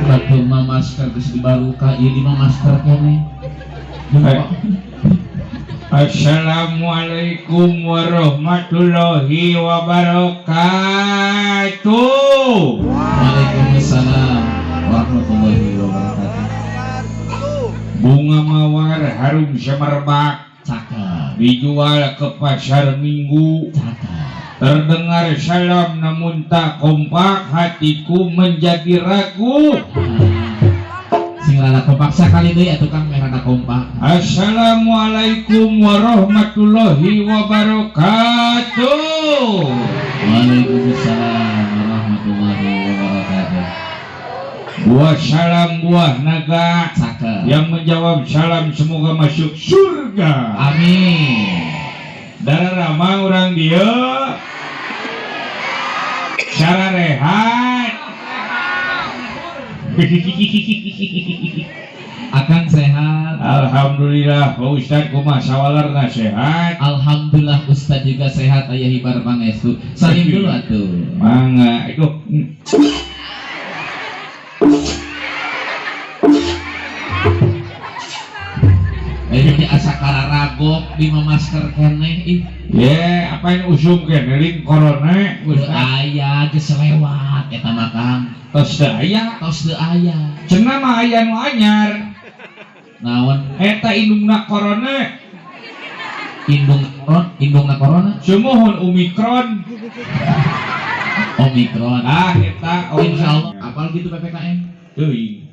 Batur mah masker geus dibaruka ieu di mah masker keneh. Assalamualaikum warahmatullahi wabarakatuh. Waalaikumsalam warahmatullahi wabarakatuh. Bunga mawar harum semerbak, Cakep. Dijual ke pasar Minggu. Cakep. Terdengar salam namun tak kompak, hatiku menjadi ragu. Sing rada kompak sakali deui atuh Kang, meh rada kompak. Assalamualaikum warahmatullahi wabarakatuh. Waalaikumsalam warahmatullahi wabarakatuh. Buah salam buah naga. Cakep. Yang menjawab salam semoga masuk surga. Amin. Darah ramah orang dia. Cara rehat. Akang sehat. Alhamdulillah, Pak Ustad kumaha sawalerna sehat. Alhamdulillah Ustad juga sehat, aya hibar pangestu. Salim dulu atuh. Mangga itu. Ini asa kararagok di masker keneh ih. Ye, apa yang usum keneh lin corona? Udah aya geus lewat eta mah Kang. Tos teu aya. Tos teu aya. Cenah mah aya nu anyar. Naon? Eta indungna corona. Indung corona, indungna corona. Sumuhun Omikron. Omikron. Ah eta insyaallah apal gitu PPKM. Teuing.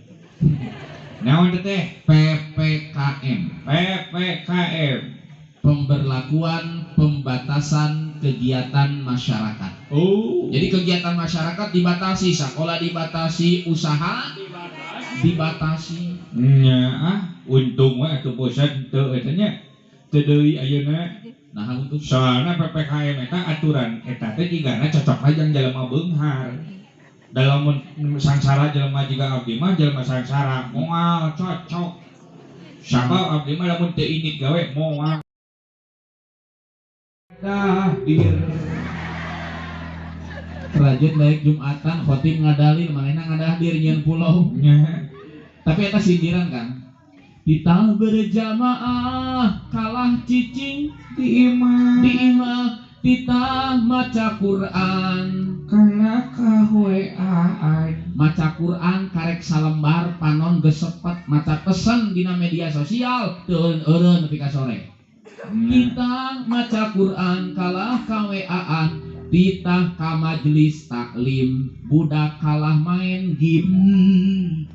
Naon teh? PPKM. PPKM. Pemberlakuan pembatasan kegiatan masyarakat. Oh. Jadi kegiatan masyarakat dibatasi, sekolah dibatasi, usaha dibatasi. Nya ah, untung we atuh bosan teu eta nya. Teu deui ayeuna. Nah, untuk soalna PPKM eta aturan eta teh jigana cocok aja jelema beunghar. Dalam sangsara jelema jiga abdi mah jelema sangsara moal cocok. Sabab abdi mah lamun teu init gawe moal. Dahdir. Rajin naik Jumatan khotib ngadalil manehna ngadahdir nyieun pulau. Nya. Tapi eta sindiran kan. Kita berjamaah kalah cicing di imah. Di imah titah maca Quran kalah ka WA-an. Maca Quran karek salembar panon gesepet maca pesen dina media sosial teu eureun-eureun nepi ka sore. Kita maca Quran kalah ka WA-an, titah ka majelis taklim budak kalah main game.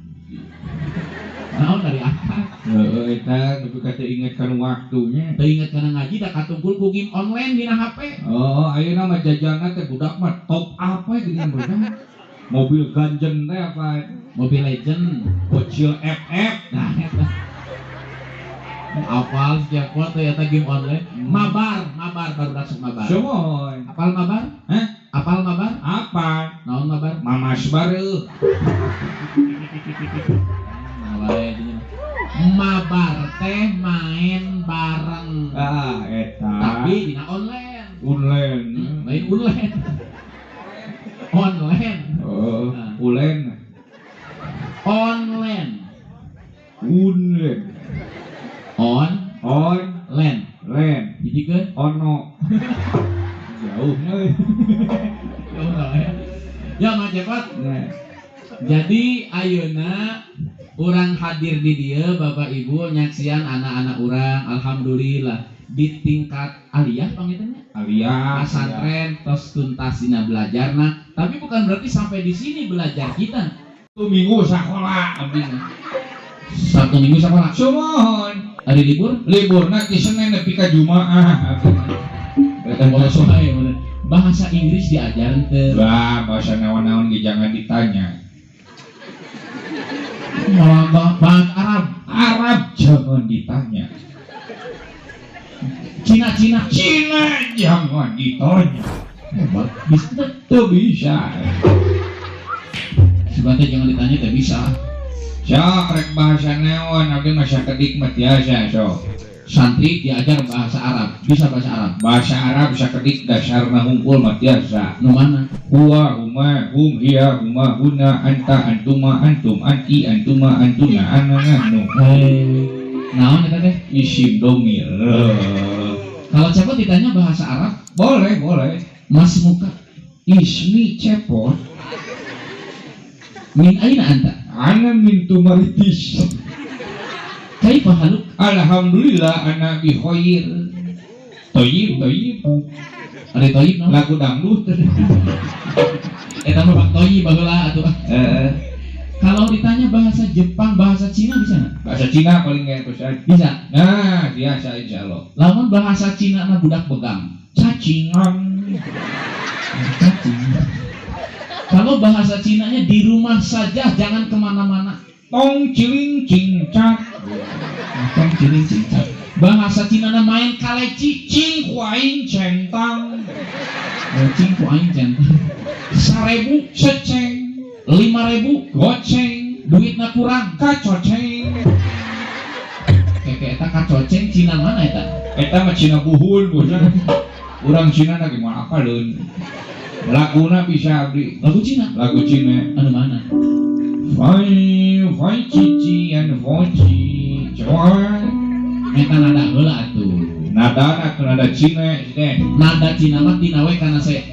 Naon dari akal? Heeh, eta nepi ka teu inget kana waktunya. Teu inget kana ngaji da katungkul ku game online dina HP. Oh, ayeuna mah jajanna teh budak mah top up we geuningan budak. Mobil ganjen teh apa? Mobil Legend, Bocil FF. Nah, eta. Apal siapa teh eta game online? Mabar, mabar baru masuk mabar. Sumuhun. Apal mabar? Hah? Apal mabar? Apa? Naon mabar? Mamas bareuh. Mabar teh main bareng. Ah, eta. Tapi dina online. Online. Lain online. Online. Oh, Nah. ulen. Online. Ulen. On. On. Land. Land. Jadi ke? Ono. Jauh nya. Jauh lah ya. Ya, Mas Cepot. Nah. Jadi ayeuna urang hadir di dieu Bapak Ibu nyaksian anak-anak urang alhamdulillah di tingkat aliyah pangintennya. Aliyah, pesantren tos tuntas dina belajarna, tapi bukan berarti sampai di sini belajar kita. Satu minggu sekolah abdi mah. Satu minggu sekolah. Sumuhun. Hari libur? Liburna ti Senin nepi ka Jumaah. Eta bolos wae bener. Bahasa Inggris diajaran teu? Lah, bahasa naon-naon ge jangan ditanya. Bahasa Arab. Arab jangan ditanya. Cina, Cina. Cina jangan ditanya. Hebat. Bisa teu? Teu bisa. Sebenarnya jangan ditanya teu bisa. Sok rek bahasa naon abdi mah sakedik mah tiasa sok. Santri diajar bahasa Arab, bisa bahasa Arab. Bahasa Arab sakedik dasarna hungkul mah tiasa. Nu mana? Huwa, huma, hum, hiya, huma, huna, anta, antuma, antum, anti, antuma, antuna, ana, nahnu. Naon eta teh? Isim domir. Kalau Cepot ditanya bahasa Arab? Boleh, boleh. Mas muka. Ismi Cepot. Min aina anta? Ana min Tumaritis. Kaifa haluk? Alhamdulillah ana bi khair. Thayyib, thayyib. Ari thayyib naon? Lagu dangdut. Eta mah bang thayyib baheula atuh. Kalau ditanya bahasa Jepang, bahasa Cina bisa nggak? Bahasa Cina paling nggak itu Ustaz. Bisa. Nah, biasa insyaallah. Lamun bahasa Cina mah budak begang. Cacingan. Cacing. Kalau bahasa Cinanya di rumah saja, jangan kemana-mana. Tong ciling cincak. Tong ciling cincak. Bahasa Cina na main kaleci. Cing kuaing centang. Oh, cing kuaing centang. 1000 seceng. 5000 goceng. Duitna kurang. Kacoceng. Keke eta kacoceng Cina mana eta? Eta mah Cina buhun bosan. Urang Cina na gimana akaleun. Laguna bisa abdi. Lagu Cina? Lagu Cina. Anu mana? Fai fai cician foci cuan. Eta nada heula atuh. Nada na nada Cina teh. Nada Cina mah tina we kana se.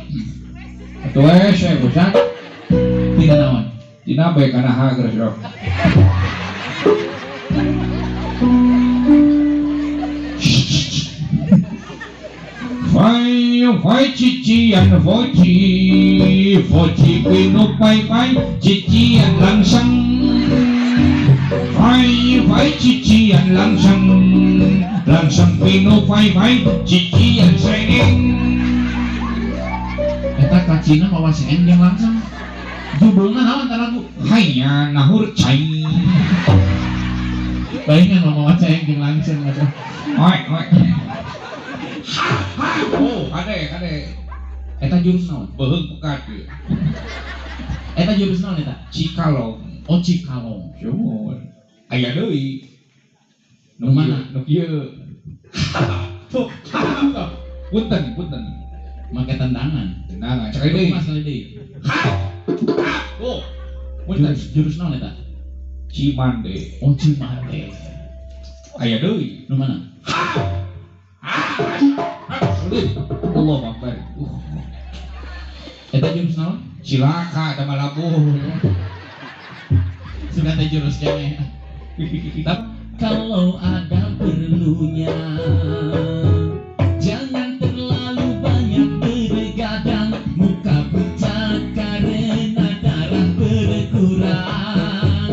Atuh we se bosan. Tina naon? Tina bae kana ha geus sok. Fai fai cician foci foci pinu pai pai cician langsung. Fai fai cician langsung langsung pinu pai pai cician seeng. Eta ka Cina mawa seeng jeung langsung. Judulna naon ta lagu? Hanya nahur cai. Baingan mawa seeng jeung langsung atuh. Oi oi. Oh, kade kade. Eta jurus naon? Beuheung pekat ieu. Eta jurus naon eta? Cikalong. Oh, Cikalong. Sumur. Aya deui. Nu mana? Nu kieu. Tuh. Punten, punten. Make tendangan. Tendangan. Sekali deui. Mas sekali deui. Oh. Punten. Jurus naon eta? Cimande. Oh, Cimande. Aya deui. Nu mana? Allah Akbar. Eta jurus naon? Cilaka eta mah labuh. Sudah teh jurus keneh. Kalau ada perlunya, jangan terlalu banyak bergadang, muka pucat karena darah berkurang.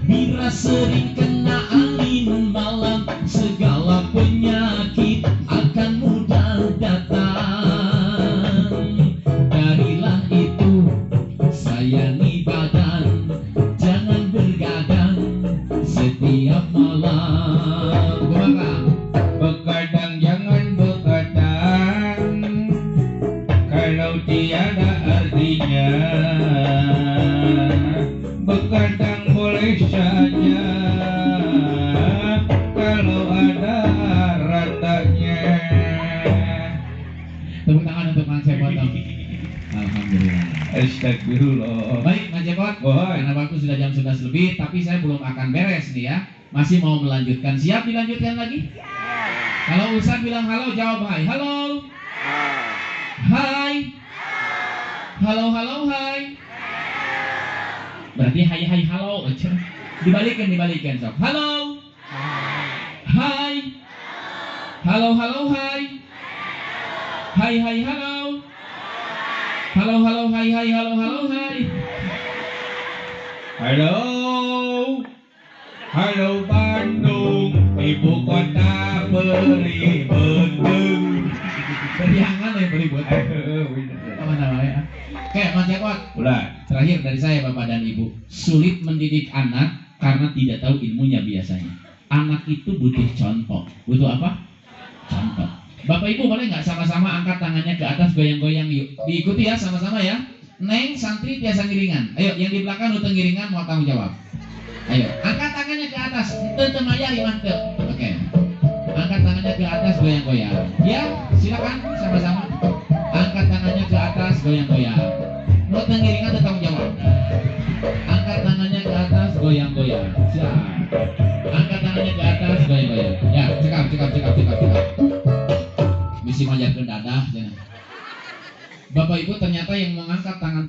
Bila sering kena angin malam, segala penyakit akan mudah datang. Darilah itu, sayangi badan, jangan bergadang setiap malam. Kumaha? Begadang jangan begadang, kalau tiada artinya. Begadang boleh saja, kalau ada ratanya. Tepuk tangan untuk Mang Cepot. Alhamdulillah. Astagfirullah. Baik, Mang Cepot. Boy. Karena waktu sudah jam 11 lebih, tapi saya belum akan beres nih ya. Masih mau melanjutkan. Siap dilanjutkan lagi? Kalau Ustaz bilang halo, jawab hai. Halo. Hai. Halo, halo, hai. Berarti hai, hai, halo. Dibalikin, dibalikin sok. Halo. Hai. Halo, halo, hai. Hai, hai, halo. Halo, halo, hai, hai, halo, halo, hai. Halo. Halo Bandung, ibu kota beri bendung. Beriangan ya beri buat. Apa namanya? Oke, Mas Cepot. Ulah. Terakhir dari saya Bapak dan Ibu, sulit mendidik anak karena tidak tahu ilmunya biasanya. Anak itu butuh contoh. Butuh apa? Contoh. Bapak Ibu boleh nggak sama-sama angkat tangannya ke atas goyang-goyang yuk. Diikuti ya sama-sama ya. Neng santri tiasa ngiringan. Ayo yang di belakang nu teu ngiringan mau tanggung jawab. Ayo angkat tangannya ke atas. Teu teu mayar imah teu. Oke. Angkat tangannya. tangannya ke atas goyang-goyang. Ya, silakan sama-sama. Angkat tangannya ke atas goyang-goyang. Nu teu ngiringan teu tanggung jawab. Angkat tangannya ke atas goyang-goyang. Siap. Angkat tangannya ke atas goyang-goyang. Ya, cekap, cekap, cekap, cekap, cekap. Misi majarkeun dadah cenah. Bapak Ibu, ternyata yang mengangkat tangan